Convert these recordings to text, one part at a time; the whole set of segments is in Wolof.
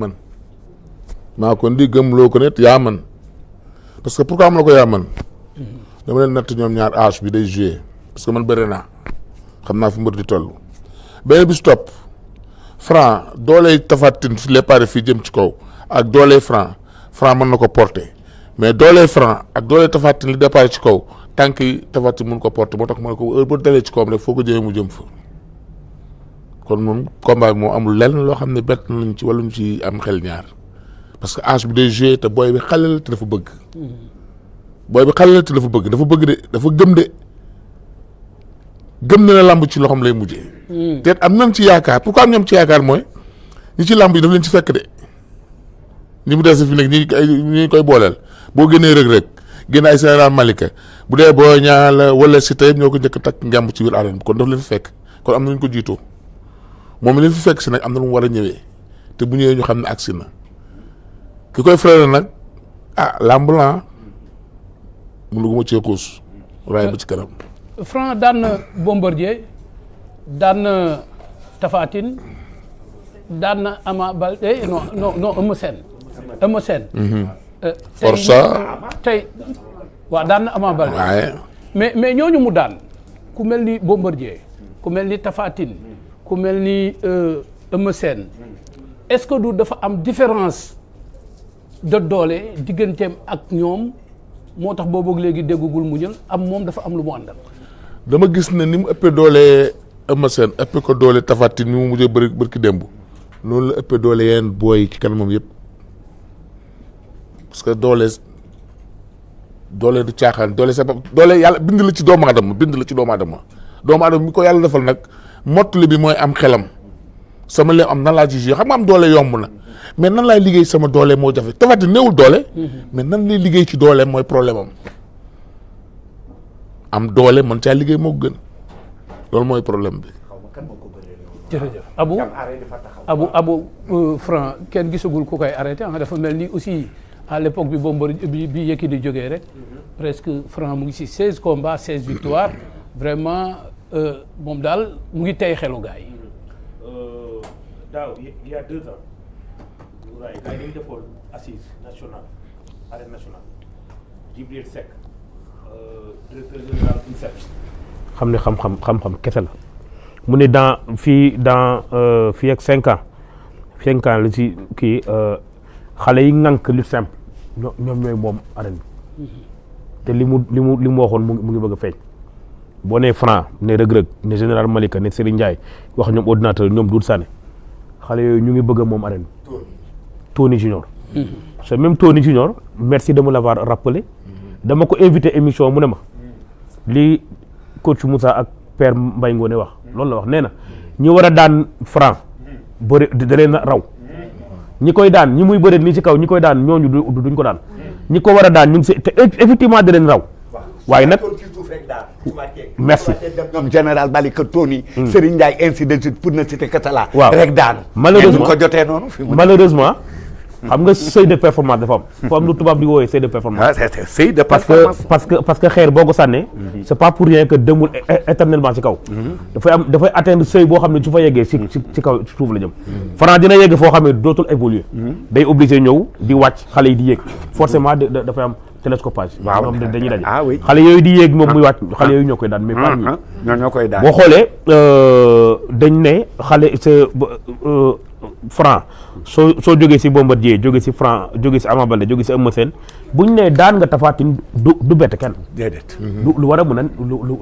man maa ko ndi gëm loo ko net yaa man parce que pourquoi am la ko yaa man dama leen natt ñoom ñaar âge bi day joué parce que man bëri naa xam naa fi mbër di toll beneen bi si topp Franc dooley Tapha Tine fi les pare fii jëm ci kaw ak dooley Franc mën na ko porter mais dooley Franc ak dooley Tapha Tine li départ ci kaw tànk yi Tapha Tine mun ko porter moo tax ma ne ko heure ba dalee ci kawam rek foo ko jëmee mu jëm fa kon moom combat bi moom amul lenn loo xam ne bett nañ ci wala ñu ci am xel ñaar parce que âge bi day joué te booy bi xale la te dafa bëgg booy bi xale la te dafa bëgg de dafa gëm na lamb ci loxoom lay mujjee. te am nañ ci yaakaar pourquoi am ñoom ci yaakaar mooy ñi ci lamb yi daf leen ci fekk de ni mu des fi nekk ñi koy booleel boo génnee rëg-rëg génn ay général Malika bu dee boo ñaa la wala si tey ñoo ko njëkk a takk ngemb ci biir arène bi kon daf leen fi fekk kon am na ñu ko jiitoo moom mi leen fi fekk si nag am na lu mu war a ñëwee te bu ñëwee ñu xam ne agsi na ki koy frère nag lamb la mu luguma cee xuus raay ba ci kanam. Franc daan na Bombardier daan na Tapha Tine daan na Ama Baldé non Eumeu Sène. Forza tey waaw daan na Ama Baldé. waaye mais ñooñu mu daan ku mel ni Bombardier ku mel ni Tapha Tine ku mel ni Eumeu Sène est-ce que du dafa am différence de doole digganteem ak ñoom moo tax boobu léegi déggugul mu ñël am moom dafa am lu mu àndal. dama gis ne ni mu ëppee doole Eumeu Sène ëppee ko doole Tapha Tine ni mu mujjee bërki démb noonu la ëppee doole yeneen booy ci kanamam yëpp parce que doole du caaxaan doole yàlla bind la ci doomu aadama doomu aadama mi ko yàlla defal nag mottali bi mooy am xelam sama leen am nan laa ci xam nga am doole yomb na mais nan laay liggéey sama doole moo jafe Tapha Tine néewul doole mais nan lay liggéey ci doole mooy problème am doole man caa liggéey moo gën loolu mooy problème bi. jërëjëf Abou Franc kenn gisagul ku koy arrêté dafa mel ni aussi à l'époque bi Bombardier bi Yékini jógee rek presque Franc mu ngi ci 16 combats 16 victoires vraiment moom daal mu ngi tey xelu gars yi. daaw il y a 2 ans gars yi dañu defoon assise nationale arène nationale Djibril Seck directeur général INSEP xam ne xam-xam kese la mu ne fii ak 5 ans la ci kii xale yi ŋànk lu simple ñoom ñooy moom arène bi te li mu waxoon mu ngi bëgg a feeñ boo nee Franc ne Reug-Reug ne général Malika ne Serigne Ndiaye wax ñoom ordinateur ñoom Doudou Sané xale yooyu ñu ngi bëgg a moom arène bi Tony Junior c'est même Tony Junior merci de me l'avoir rappelé dama ko invité émission mu ne ma li coach Moussa ak père Mbaye Ngoné wax loolu la wax nee na ñi war a daan Franc bëri da leen raw ñi koy daan ñi muy bëri nii ci kaw ñi koy daan ñooñu duñ ko daan ñi ko war a daan ñu ngi si te effectivement da leen raw waaye nag merci ñoom général Malika Tony Serigne Ndiaye ainsi de suite pour ne citer que cela waaw rek daan malheureusement ko jotee noonu malheureusement xam nga seuil de performance dafa am foo am lu tubaab di woowee seuil de performance seuil de performance parce que xeer boo ko sànnee c'est pas pour rien que demul éternellement ci kaw dafay atteindre seuil boo xam ne su fa yeggee ci kaw ci suuf la jëm Franc dina yegg foo xam ne dootul évoluer day obligé ñëw di wàcc xale yi di yéeg forcément dafay am télescopage ñoom dañuy daje xale yooyu di yéeg moom muy wàcc xale yooyu ñoo koy daan mais pas ñoo koy daan boo xoolee dañ ne xale Franc soo jógee si Bombardier jógee si Franc jógee si Ama Baldé jógee si Eumeu Sène buñ ne daan nga Tapha Tine du bett kenn déedéet lu war a mën a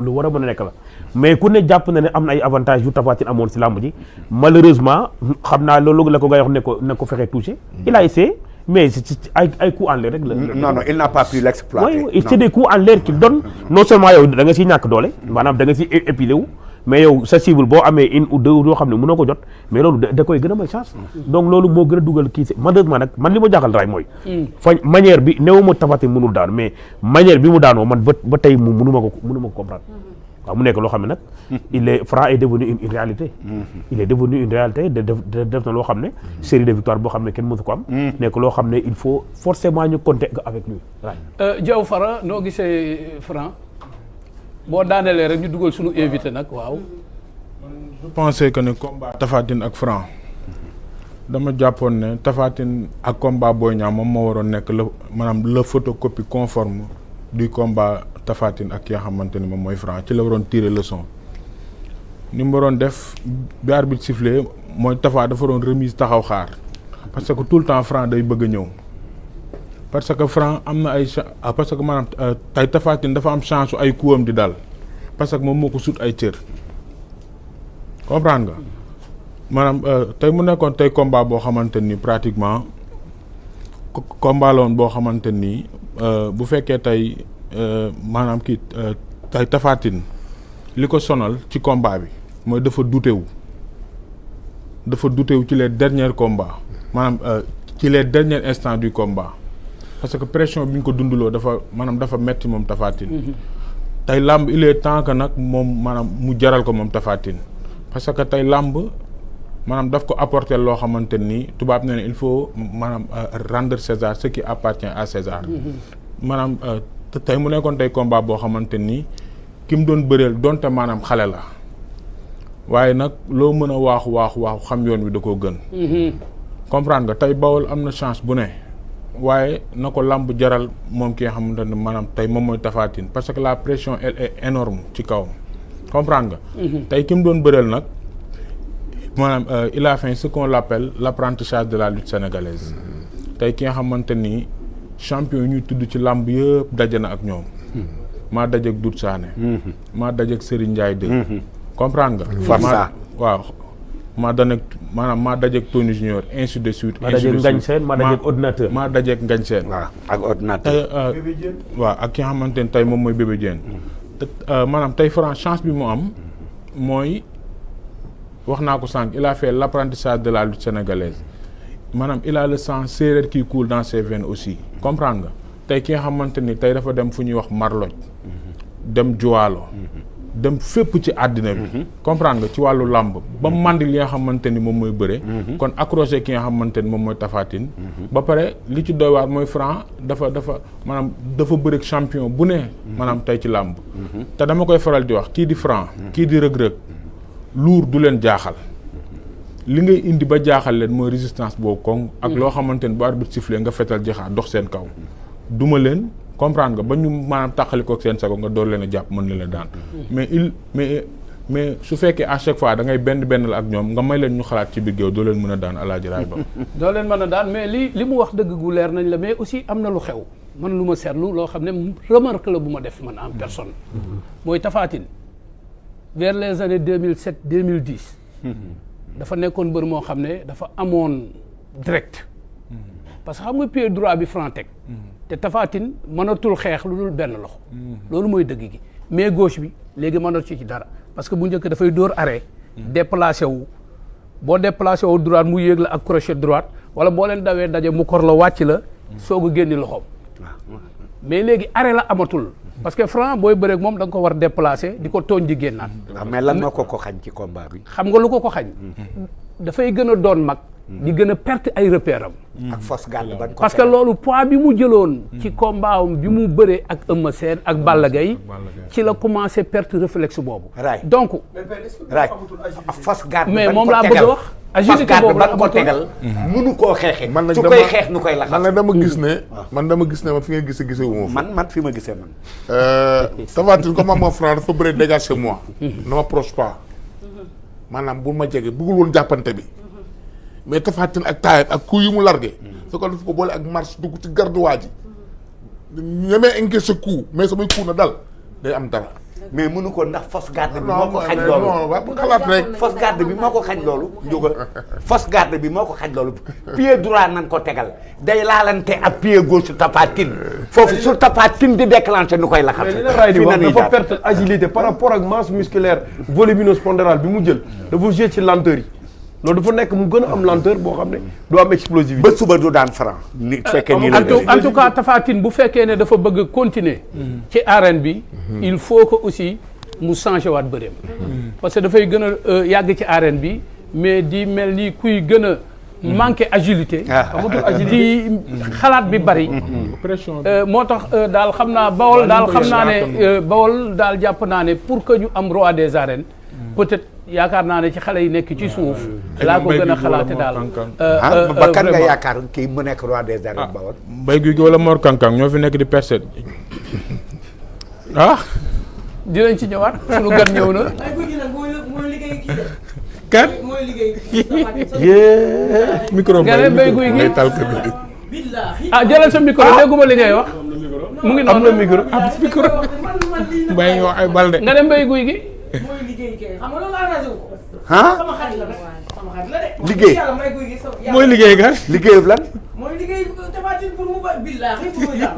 lu war a mën a nekk la mais ku ne jàpp na ne am na ay avantages yu Tapha Tine amoon si làmb ji malheureusement xam naa loolu la ko ngay wax ne ko fexe touché il a essayé mais ay coups en l'air rek la non il n'a pas pu l'exploiter oui c'est des coups en l'air qui donne non seulement yow da nga siy ñàkk doole maanaam da nga siy épilé wu mais yow sa cible boo amee une ou deux yoo xam ne mënoo ko jot mais loolu da koy gën a may chance donc loolu moo gën a dugal kii malheureusement nag man li ma jaaxal raay mooy manière bi néew ma Tapha Tine mënul daan mais manière bi mu daanoo man ba tey mu mënu ma ko comprendre waaw mu nekk loo xam ne nag Franc est devenu une réalité il est devenu une réalité def na loo xam ne série de victoire boo xam ne kenn mësu ko am nekk loo xam ne il faut forcément ñu compter avec lui Diaw Fara noo gisee Franc boo daanelee rek ñu dugal suñu invité nag waaw je pensais que ne combat Tapha Tine ak Franc dama jàppoon ne Tapha Tine ak combat Boy Niang moom moo waroon nekk maanaam la photocopie conforme du combat Tapha Tine ak ki nga xamante ni moom mooy Franc ci la waroon tirer leçon ni mu waroon def bi arbitre sifflé mooy Tapha dafa doon remise taxaw xaar parce que tout le temps Franc day bëgg a ñëw parce que Franc am na parce que maanaam tey Tapha Tine dafa am chance ay kuwam di dal parce que moom moo ko sut ay cër comprendre nga maanaam tey mu nekkoon tey combat boo xamante ni pratiquement combat la woon boo xamante ni bu fekkee tey maanaam kii tey Tapha Tine li ko sonal ci combat bi mooy dafa douté wu ci les derniers combats maanaam ci les derniers instants du combat parce que pression bi ñu ko dundaloo dafa metti moom Tapha Tine tey làmb il est temps que nag moom maanaam mu jaral ko moom Tapha Tine parce que tey làmb maanaam daf ko apporter loo xamante ni tubaab ne il faut maanaam rendre César ce qui appartient à César maanaam tey mu nekkoon tey combat boo xamante ni ki mu doon bëreel donte maanaam xale la waaye nag loo mën a waaxu xam yoon wi da koo gën comprendre nga tey Bawol am na chance bu ne waaye na ko làmb jaral moom ki nga xamante ne maanaam tey moom mooy Tapha Tine parce que la pression elle est énorme ci kawam comprendre nga tey ki mu doon bëreel nag maanaam il a fait ce qu'on l'appelle l'apprentissage de la lutte sénégalaise tey ki nga xamante ni champion yi ñuy tudd ci làmb yëpp daje na ak ñoom maa dajeek Doudou Sané maa dajeek Serigne Ndiaye 2 comprendre nga Forza waaw maa dajeek Tony Junior ainsi de suite maa dajeek Ngagne Sène maa dajeek ordinateur maa dajeek Ngagne Sène waaw ak ordinateur tey waaw ak ki nga xamante ni tey moom mooy Bébé Diène te maanaam tey Franc chance bi mu am mooy wax naa ko sànq il a fait l'apprentissage de la lutte sénégalaise maanaam il a le sang séeréer qui coule dans ses veines aussi comprendre nga tey ki nga xamante ni tey dafa dem fu ñuy wax Marloj dem Joalo dem fépp ci àddina bi comprendre nga ci wàllu làmb ba mandi li nga xamante ni moom mooy bëre kon accroché ki nga xamante ni moom mooy Tapha Tine ba pare li ci doy waar mooy Franc dafa maanaam dafa bëre champion bu ne maanaam tey ci làmb te dama koy faral di wax kii di Franc kii di Reug Reug luur du leen jaaxal li ngay indi ba jaaxal leen mooy résistance boobu koŋ ak loo xamante ni bu arbitre sifflé nga fetal jaxaar dox seen kaw duma leen comprendre nga ba ñu maanaam tàqali ko seen sago nga door leen a jàpp mën leen a daan mais su fekkee à chaque fois da ngay benn la ak ñoom nga may leen ñu xalaat ci biir géew doo leen mën a daan alaaji raay ba doo leen mën a daan mais li mu wax dëgg gu leer nañ la mais aussi am na lu xew man lu ma seetlu loo xam ne remarque la bu ma def man en personne mooy Tapha Tine vers les années 2007 2010 dafa nekkoon mbër moo xam ne dafa amoon direct parce que xam nga pied droit bi Franc teg te Tapha Tine mënatul xeex lu dul benn loxo loolu mooy dëgg gi mais gauche bi léegi mënatu ci dara parce que bu njëkk dafay dóor arrêt déplacé wu boo déplacé wu droite mu yéeg la ak crochet droite wala boo leen dawee daje mu kor la wàcc la soog a génni loxoom mais léegi arrêt la amatul parce que Franc booy bëreeg moom da nga ko war déplacer di ko tooñ di génnaat. mais lan moo ko xañ ci combat bi. xam nga lu ko xañ. dafay gën a doon mag. di gën a perte ay repères am. ak fausse garde ban ko parce que loolu poids bi mu jëloon. ci combat am bi mu bëree ak Eumeu Sène ak Balla Gaye ci la commencé perte réflexe boobu. donc. raay fausse garde mais moom laa bëgg a wax. agilité boobu la ko tegal mënu koo xeexee su koy xeex nu koy laxas man nag dama gis ne man fi nga gisee wu ma man fi ma gisee man Tapha Tine comme ma Franc dafa bëre dégagé moi ne m'approche pas maanaam bu ma jege bëggul woon jàppante bi mais Tapha Tine ak taayam ak coup yu mu largué su ko def ko boole ak marche dugg ci garde waa ji ñemee encaissé coup mais samay coup na dal day am dara mais mënu ko ndax fausse garde bi moo ko xañ loolu non xalaat rek fausse garde bi moo ko xañ loolu njuga fausse garde bi moo ko xañ loolu pied droit nan ko tegal day laalante ak pied gauche Tapha Tine foofu su Tapha Tine di déclenché nu koy laxat fi na dafa perte agilité par rapport ak masse musculaire voluminose pondérale bi mu jël dafa jouer ci lenteur yi loolu dafa nekk mu gën a am lenteur boo xam ne du am explosivité ba suba du daan Franc ni fekkee nii la en tout cas Tapha Tine bu fekkee ne dafa bëgg a continuer ci arène bi il faut que aussi mu changé waat bëreem parce que dafay gën a yàgg ci arène bi mais di mel ni kuy gën a manqué agilité di xalaat bi bari moo tax daal xam naa Bawol daal xam naa ne Bawol daal jàpp naa ne pour que ñu am roi des arènes peut-être yaakaar naa ne ci xale yi nekk ci suuf laa ko gën a xalaate daal ba kan nga yaakaar kii mu nekk roi des arènes Bawol Mbaye Gouy Gui wala Mor Kankang ñoo fi nekk di percé dinañ ci ñëwaat sunu gan ñëw na kan micro nga ne Mbaye Gouy Gui jëlal sa micro dégguma li ngay wax mu ngi noonu am na micro micro Mbaye ngi wax ay balde nga ne Mbaye Gouy Gui mooy liggéey kay xam nga loolu arrangé wu ko. ah sama xarit la rek sama xarit la de. liggéey yàlla may guy gi sa. mooy liggéey kan liggéeyub lan mooy liggéey Tapha Tine pour mu ba billaahi pour mu jàll.